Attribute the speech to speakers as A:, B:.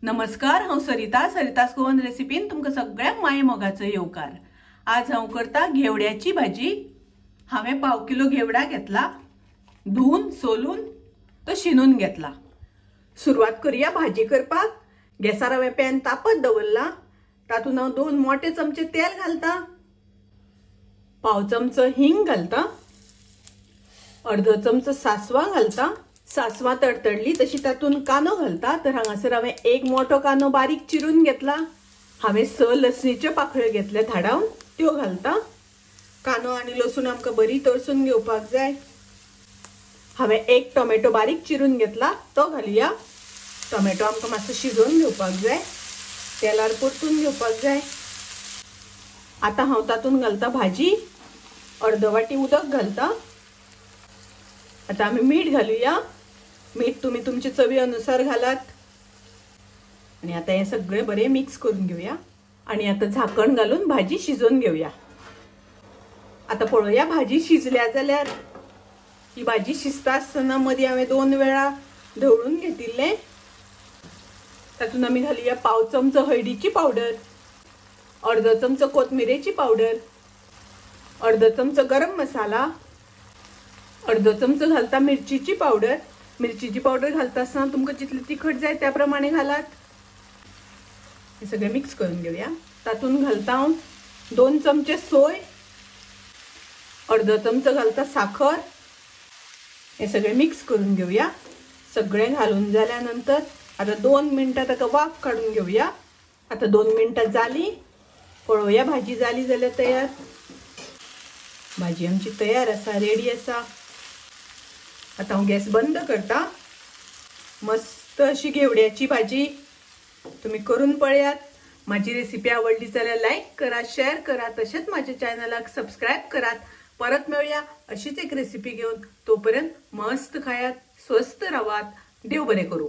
A: नमस्कार, हांव सरिता, सरितास गोवन रेसिपीन तुमकां सगळ्यांक माये मोगाचो येवकार। आज हांव करता घेवड्याची भाजी। हांवें पाव किलो घेवडा घेतला, धुवन सोलून तो शिनून घेतला। सुरवात करूया भाजी करपाक। गॅसार हांवें पॅन तापत दवरला, तातूंत हांव 2 मोठे चमचे तेल घालता, पाव चमचो हिंग घालता, अर्दो चमचो सासवां घालता। सासवां तडतडली तशी तातूंत कांदो घालता। तर हांगासर हांवें 1 मोठो कांदो बारीक चिरून घेतला। हांवें 6 लसणीच्यो पाकळ्यो घेतल्या धाडावन, त्यो घालता। कांदो आनी लसूण आमकां बरी तळसून घेवपाक जाय। हांवें 1 टोमॅटो बारीक चिरून घेतला, तो घालुया। टोमॅटो आमकां मातसो शिजोवन घेवपाक जाय, तेलार परतून घेवपाक जाय। आतां हांव तातूंत घालता भाजी, अर्दो वाटी उदक घालता। आतां आमी मीठ घालुया। मीठ तुम्ही तुमचे चवी अनुसार घालात। आणि आता हे सगळे बरे मिक्स करून घेऊया आणि आता झाकण घालून भाजी शिजोवन घेऊया। आता पळोवया भाजी शिजल्या जाल्यार। ही भाजी शिजता आसतना मदीं हांवें 2 वेळा धवळून घेतिल्लें। तातूंत आमी घालुया पाव चमचो हळदीची पावडर, अर्दो चमचो कोथमिरेची पावडर, अर्दो चमचो गरम मसाला, अर्दो चमचो घालता मिरचीची पावडर। मिरचीची पावडर घालता आसतना तुमकां जितली तिखट जाय त्या प्रमाणे घालात। हे सगळें मिक्स करून घेऊया। तातूंत घालता हांव 2 चमचे सोय, अर्दो चमचो घालता साखर। हे सगळें मिक्स करून घेऊया। सगळें घालून जाल्या नंतर आतां 2 मिनटां ताका वाफ काडून घेऊया। आतां 2 मिनटां जाली, पळोवया भाजी जाली जाल्यार तयार। भाजी आमची तयार आसा, रेडी आसा। आतां हांव गॅस बंद करता। मस्त अशी घेवड्याची भाजी तुमी करून पळयात। म्हाजी रेसिपी आवडली जाल्यार लायक करा, शेअर करा, तशेंच म्हाज्या चॅनलाक सबस्क्रायब करात। परत मेळया अशीच एक रेसिपी घेवन। तोपर्यंत मस्त खायात, स्वस्थ रावात। देव बरें करूं।